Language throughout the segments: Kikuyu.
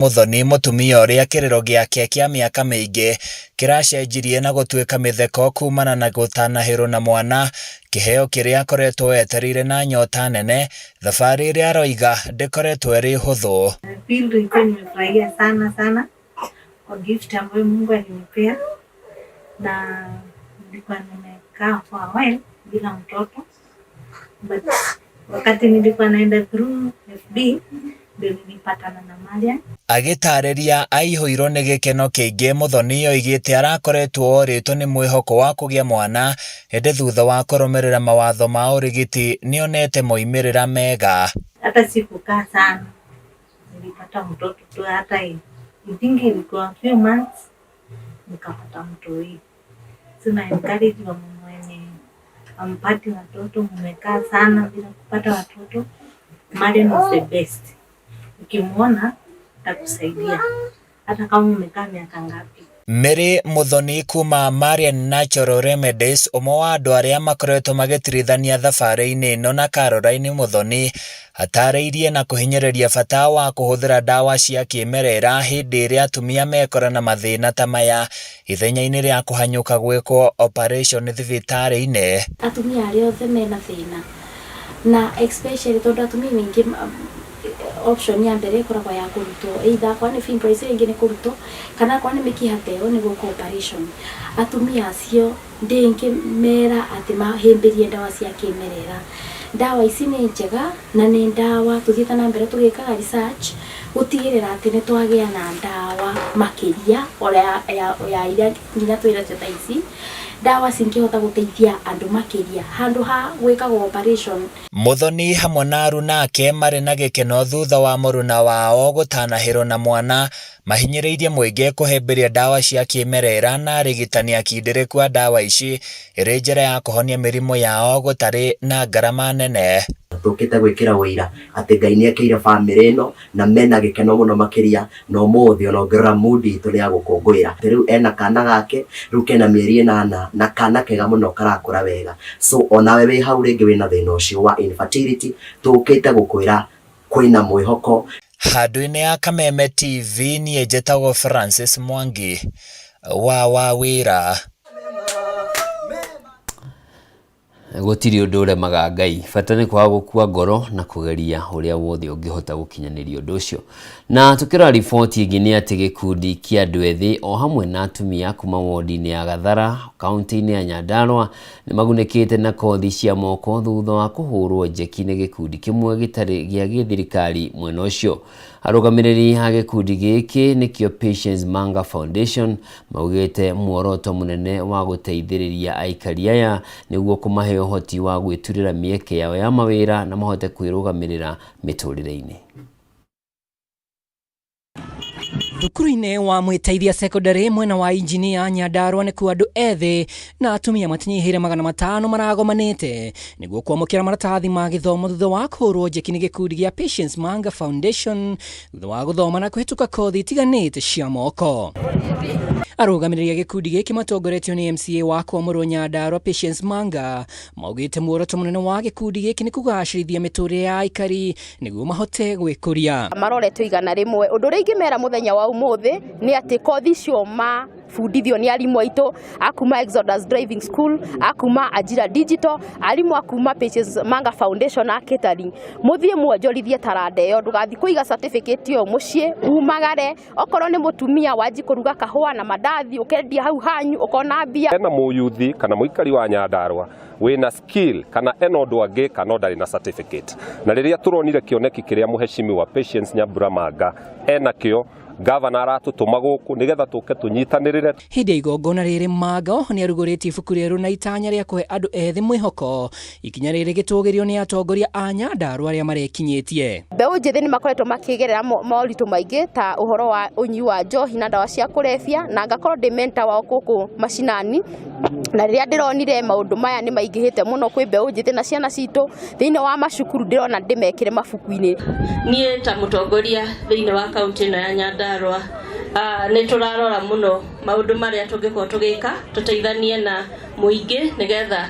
Muthoni, mũtumia ũrĩa kĩrĩro gĩake kĩa mĩaka mĩingĩ kĩracenjirie na gũtuĩka mĩtheko kumana na gũtanahĩrwo na mwana, kĩheo kĩrĩa akoretwo etereire na nyota nene, thabarĩ ĩrĩa aroiga ndĩkoretwo ĩrĩ hũthũ. Pili, nilikuwa nimefurahia sana sana kwa gift ambayo Mungu alinipea, na nilikuwa nimekaa for a while bila mtoto, but wakati nilikuwa naenda through FB ndio nilipatana na Marian. Agĩtarĩria aihũirwo nĩ gĩkeno kĩingĩ, Muthoni oigĩte arakoretwo orĩtwo nĩ mwĩhoko wa kũgĩa mwana, ĩndĩ thutha wa kũrũmĩrĩra mawatho ma ũrigiti nĩonete moimĩrĩra mega. Hata sikukaa sana, nilipata mtoto tu, hata I think ilikuwa few months nikapata mtoi. So na encourage wamama wenye hampati watoto, mmekaa sana bila kupata watoto, Marian is the best. Ukimwona atakusaidia hata kama umekaa miaka ngapi. Mary Muthoni kuma Marian Natural Remedies, ũmwe wa andũ arĩa makoretwo magĩtirithania thabarĩ-inĩ ĩno na Caroline Muthoni, atarĩirie na kũhinyĩrĩria bata wa kũhũthĩra ndawa cia kĩmerera hĩndĩ ĩrĩa atumia mekora na mathĩna ta maya ithenya-inĩ rĩa kũhanyũka gwĩkwo operation thibitarĩ-inĩ. Atumia arĩa othe mena thĩna na especially tondũ atumia aingĩ option ya mbere ĩkoragwo ya kũrutwo, either akorwo nĩ fibroids rĩngĩ nĩ kũrutwo kana akorwo nĩ mĩkiha ta ĩyo nĩ gwĩkwo operation. Atumia acio ndĩngĩmera atĩ mahĩmbĩrie ndawa cia kĩmerera. Ndawa ici nĩ njega na nĩ ndawa tũthiĩte na mbere tũgĩkaga research gũtigĩrĩra atĩ nĩ twagĩa na ndawa makĩria ona ya iria nginya twĩnacio thaa ici, ndawa cingĩhota gũteithia andũ makĩria handũ ha gwĩkagwo operation. Muthoni hamwe na aruna ake marĩ na gĩkeno thutha wa mũruna wao gũtanahĩrwo na mwana, mahinyĩrĩirie mũingĩ kũhĩmbĩria ndawa cia kĩmerera na arigitani akindĩrĩku a ndawa ici ĩrĩ njĩra ya kũhonia mĩrimũ yao gũtarĩ na ngarama nene. Tũkĩte gwĩkĩra wũira atĩ Ngai nĩ ekĩire bamĩrĩ ĩno na mena gĩkeno mũno makĩria, na ũmũthĩ ona ũngĩrora mood itũ nĩ ya gũkũngũĩra. Rĩu ena kana gake, rĩu kena mĩeri 8 na kana kega mũno karakũra wega. So onawe wĩ hau rĩngĩ wĩna thĩna ũcio wa infertility, tũkĩte gũkwĩra kwĩna mwĩhoko. Handũ-inĩ ya Kameme TV niĩ njĩtagwo Francis Mwangi wa Wawĩra. Gũtirĩ ũndũ ũremaga Ngai, bata nĩ kwaga gũkua ngoro na kũgeria ũrĩa wothe ũngĩhota gũkinyanĩria ũndũ ũcio. Na tukĩrora riboti ĩngĩ nĩ atĩ gĩkundi kĩa andũ ethĩ o hamwe na atumia kuma wodi-inĩ ya Gathara kaunti-inĩ ya Nyandarua nĩ magunĩkĩte na kothi cia moko thutha wa kũhũrwo njeki nĩ gĩkundi kĩmwe gĩtarĩ gĩa gĩthirikari mwena ũcio. Arũgamĩrĩri a gĩkundi gĩkĩ nĩkĩo Patience Manga Foundation maugĩte muoroto mũnene wa gũteithĩrĩria aikari aya nĩguo kũmahe ũhoti wa gwĩturĩra mĩeke yao ya mawĩra na mahote kwĩrũgamĩrĩra mĩtũrĩre-inĩ. Thukuru-inĩ wa Mwĩteithia Secondary mwena wa Injinia Nyandarua nĩkuo andũ ethĩ na atumia matinyihĩire 500 maragomanĩte nĩguo kwamũkĩra maratathi ma gĩthomo thutha wa kũhũrwo njeki nĩ gĩkundi gĩa Patience Manga Foundation thutha wa gũthoma na kũhĩtũka kothi itiganĩte cia moko. Arũgamĩrĩri a gĩkundi gĩkĩ matongoretio nĩ MCA wa Kwamũrwo Nyandarua Patience Manga maugĩte muoroto mũnene wa gĩkundi gĩkĩ nĩ kũgacĩrithia mĩtũrĩre ya aikari nĩguo mahote gwĩkũria. Maroretwo 100. Ũndũ ũrĩa ingĩmera mũthenya wa ũmũthĩ nĩ atĩ kothi icio mabundithio nĩ arimũ aitũ a kuma Exodus Driving School, a kuma Ajira Digital, arimũ a kuma Patience Manga Foundation a catering. Mũthiĩ mwonjorithie taranda ĩyo, ndũgathiĩ kũiga certificate ĩyo mũciĩ, umagare. Okorwo nĩ mũtumia wanji kũruga kahũa na mandathi ũkendia hau hanyu ũkona mbia. Ena mũyuthi kana mũikari wa Nyandarua wĩna skill kana ena ũndũ angĩka no ndarĩ na certificate. Na rĩrĩa tũronire kĩoneki kĩrĩa mũheshimiwa Patience Nyambura Manga ena kĩo, gavana aratũtũma gũkũ nĩgetha tũke tũnyitanĩrĩre. Hĩndĩ ya igongona rĩrĩ Manga oho nĩarugũrĩtie ibuku rĩerũ na itanya rĩa kũhe andũ ethĩ mwĩhoko. Ikinya rĩrĩ gĩtũgĩrio nĩ atongoria a Nyandarua arĩa marekinyĩtie. Mbeũ njĩthĩ nĩ makoretwo makĩgerera moritũ maingĩ ta ũhoro wa ũnyui wa njohi na ndawa cia kũrebia, na ngakorwo ndĩ mentor wao gũkũ macinani. Na rĩrĩa ndĩronire maũndũ maya nĩ maingĩhĩte mũno kwĩ mbeũ njĩthĩ na ciana citũ thĩinĩ wa macukuru, ndĩrona ndĩmekĩre mabuku-inĩ. Niĩ ta mũtongoria thĩinĩ wa kaunti ĩno ya Nyandarua, nĩ tũrarora mũno maũndũ marĩa tũngĩkorwo tũgĩka tũteithanie na mũingĩ nĩgetha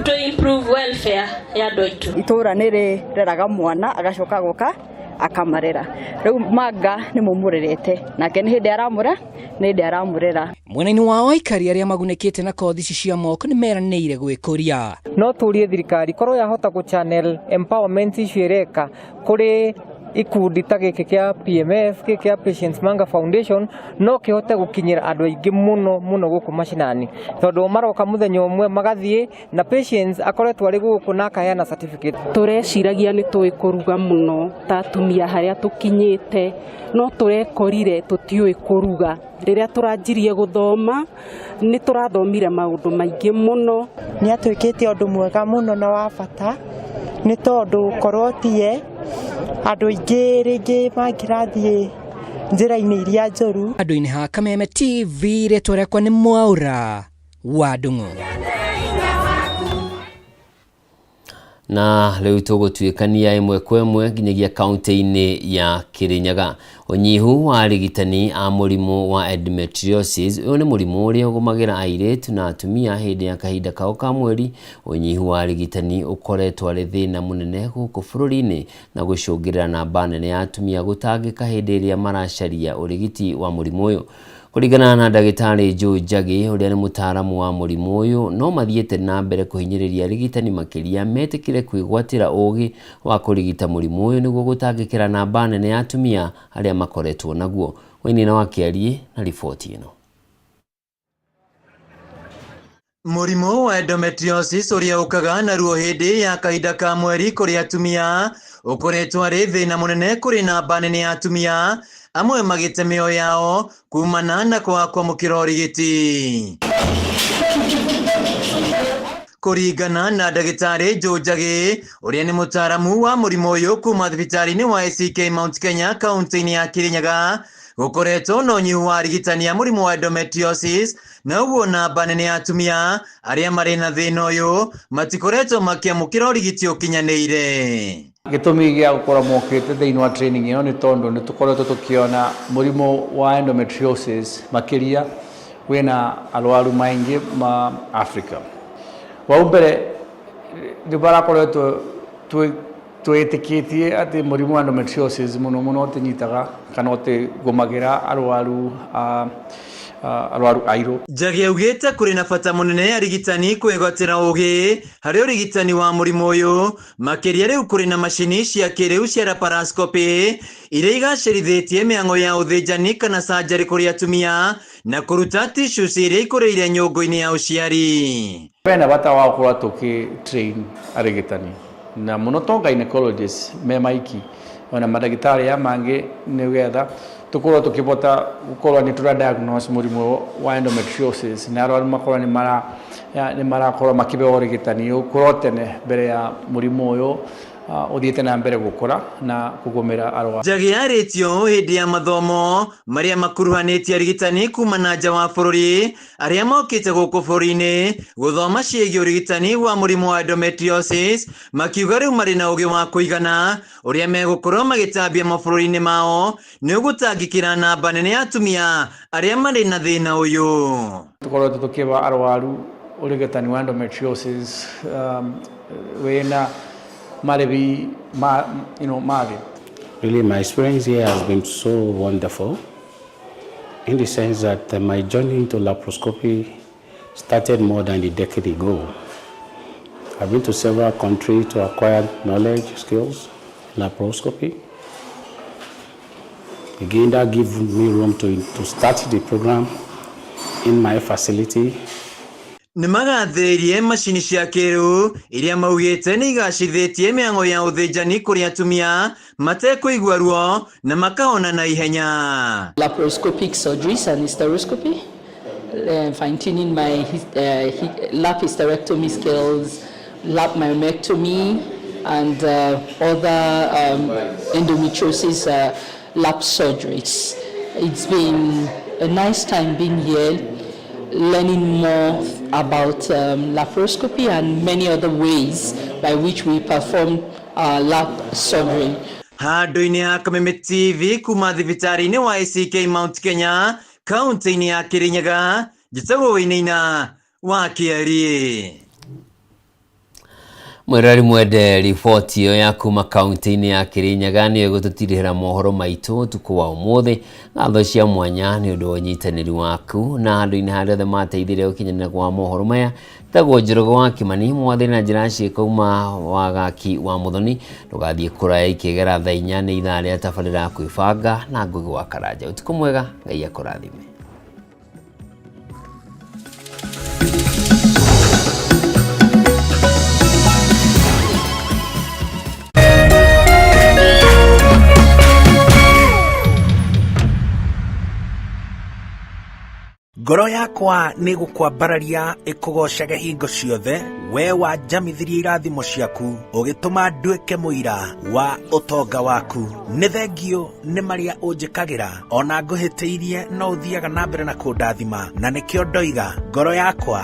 to improve welfare ya andũ aitũ. Itũra nĩ rĩreraga mwana agacoka agoka Akamarera rĩu Manga nĩ mũmũrerete nake nĩ hĩndĩ aramũra nĩ hĩndĩ aramũrera. Mwena-inĩ wao, aikari arĩa magunĩkĩte na kothi ici cia moko nĩ meranĩire gwĩkũria. No tũrie thirikari korwo yahota gũ channel empowerment icio ĩreka kũrĩ ikundi ta gĩkĩ kĩa PMF, gĩkĩ kĩa Patience Manga Foundation, no kĩhote gũkinyĩra andũ aingĩ mũno mũno gũkũ macinani, tondũ maroka mũthenya ũmwe magathiĩ, na Patience akoretwo arĩ gũkũ na akaheana certificate. Tũreciragia nĩ tũĩ kũruga mũno ta atumia harĩa tũkinyĩte, no tũrekorire tũtiũĩ kũruga. Rĩrĩa tũranjirie gũthoma, nĩ tũrathomire maũndũ maingĩ mũno. Nĩ atwĩkĩte ũndũ mwega mũno na wa bata, nĩ tondũ korwo tiye, andũ aingĩ rĩngĩ mangĩrathiĩ njĩra-inĩ iria njũru. Andũ-inĩ ha Kameme TV, rĩtwa rĩakwa nĩ Mwaura wa Ndung'u. Na rĩu tũgũtuĩkania ĩmwe kwa ĩmwe nginyagia kaunti-inĩ ya Kirinyaga. Ũnyihu wa arigitani a mũrimũ wa endometriosis, ũyũ nĩ mũrimũ ũrĩa ũgũmagĩra airĩtu na atumia hĩndĩ ya kahinda kao ka mweri. Ũnyihu wa arigitani ũkoretwo arĩ thĩna mũnene gũkũ bũrũri-inĩ na gũcũngĩrĩra namba nene ya atumia gũtangĩka hĩndĩ ĩrĩa maracaria ũrigiti wa mũrimũ ũyũ. Kũringana na ndagĩtarĩ Joe Njagi, ũrĩa nĩ mũtaaramu wa mũrimũ ũyũ, no mathiĩte na mbere kũhinyĩrĩria arigitani makĩria metĩkĩre kwĩgwatĩra ũgĩ wa kũrigita mũrimũ ũyũ nĩguo gũtangĩkĩra namba nene ya atumia arĩa makoretwo naguo. Wainaina wa Kĩariĩ na riboti ĩno. Mũrimũ wa endometriosis, ũrĩa ũkaga na ruo hĩndĩ ya kahinda ka mweri kũrĩ atumia, ũkoretwo arĩ thĩna mũnene kũrĩ namba nene ya atumia, amwe magĩte mĩoyo yao kumana na kwaga kwamũkĩra ũrigiti. Kũringana na ndagĩtarĩ Joe Njagi, ũrĩa nĩ mũtaaramu wa mũrimũ ũyũ kuma thibitarĩ-inĩ wa ACK Mount Kenya kaunti-inĩ ya Kirinyaga, gũkoretwo na ũnyihu wa arigitani a mũrimũ wa endometriosis, na ũguo namba nene ya atumia arĩa marĩ na thĩna ũyũ matikoretwo makĩamũkĩra ũrigiti ũkinyanĩire. Gĩtũmi gĩa gũkorwo mokĩte thĩinĩ wa training ĩno nĩ tondũ nĩ tũkoretwo tũkĩona mũrimũ wa endometriosis makĩria wĩna arwaru maingĩ ma Africa. Wau mbere nĩ barakoretwo twĩtĩkĩtie atĩ mũrimũ wa endometriosis mũno mũno ũtĩnyitaga kana ũtĩgũmagĩra arwaru a arwaru airũ. Njagi augĩte kũrĩ na bata mũnene arigitani kwĩgwatĩra ũgĩ harĩ ũrigitani wa mũrimũ ũyũ, makĩria rĩu kũrĩ na macini cia kĩrĩu cia laparoscopy iria igacĩrithĩtie mĩhang'o ya ũthĩnjani kana surgery kũrĩ atumia na kũruta tissues iria ikũrĩire nyũngũ-inĩ ya ũciari. Bena bata wa gũkorwo tũkĩ train arigitani na mũno to gynecologists me maiki, ona mandagĩtarĩ aya mangĩ, nĩgetha tũkorwo tũkĩbota gũkorwo nĩ tũra diagnose mũrimũ wa endometriosis na arwaru makorwo nĩ marakorwo makĩheo ũrigitani ũkorwo tene mbere ya mũrimũ ũyũ ũthiĩte na mbere gũkũra na kũgũmĩra arwaru. Njagi yarĩtio hĩndĩ ya mathomo marĩa makuruhanĩtie arigitani kuma na nja wa bũrũri arĩa mokĩte gũkũ bũrũri-inĩ gũthoma ciĩgiĩ ũrigitani wa mũrimũ wa endometriosis, makiuga rĩu marĩ na ũgĩ wa kũigana ũrĩa megũkorwo magĩtambia mabũrũri-inĩ mao nĩ ũgũtangĩkĩra namba nene ya atumia arĩa marĩ na thĩna ũyũ. Tũkoretwo tũkĩba arwaru ũrigitani wa endometriosis wĩna marĩbi ma mathĩ. Really, my experience here has been so wonderful in the sense that my journey into laparoscopy started more than a decade ago. I've been to several countries to acquire knowledge, skills, laparoscopy. Again, that gives me room to start the program in my facility. Nĩ magathĩrĩirie macini cia kĩrĩu iria maugĩte nĩ igacĩrithĩtie mĩhang'o ya ũthĩnjani kũrĩ atumia matekũigua ruo na makahona na ihenya. Laparoscopic surgeries and hysteroscopy, fine-tuning my lap hysterectomy skills, lap myomectomy, and other endometriosis lap surgeries. It's been a nice time being here, learning more about laparoscopy and many other ways by which we perform lap surgery. Handũ-inĩ ha Kameme TV kuma thibitarĩ-inĩ wa ACK Mount Kenya kaunti-inĩ ya Kirinyaga, njĩtagwo Wainaina wa Kĩariĩ. Mwĩroreri mwende, riboti ĩyo ya kuma kaunti-inĩ ya Kĩrĩnyaga nĩyo ĩgũtũtirihĩra mohoro maitũ ũtukũ wa ũmũthĩ. Ngatho cia mwanya nĩ ũndũ wa ũnyitanĩri waku na andũ-inĩ harĩa othe mateithirie gũkinyanĩra kwa mohoro maya. Tagwo Njoroge wa Kĩmani, mwathĩ na njĩra ciĩko uma wagaki wa Mũthoni. Ndũgathiĩ kũraya, ikĩgera thaa 4 nĩ ithaa rĩa tabarĩra kwĩbanga na Ngũgĩ wa Karanja. Ũtukũ mwega, Ngai akũrathime. Ngoro yakwa nĩ gũkwambararia ĩkũgocage hingo ciothe, we wanjamithirie irathimo ciaku, ũgĩtũma nduĩke mũira wa ũtonga waku. Nĩ thengio nĩ marĩa ũnjĩkagĩra, ona ngũhĩtĩirie no ũthiaga na mbere na kũndathima, na nĩkĩo ndoiga ngoro yakwa.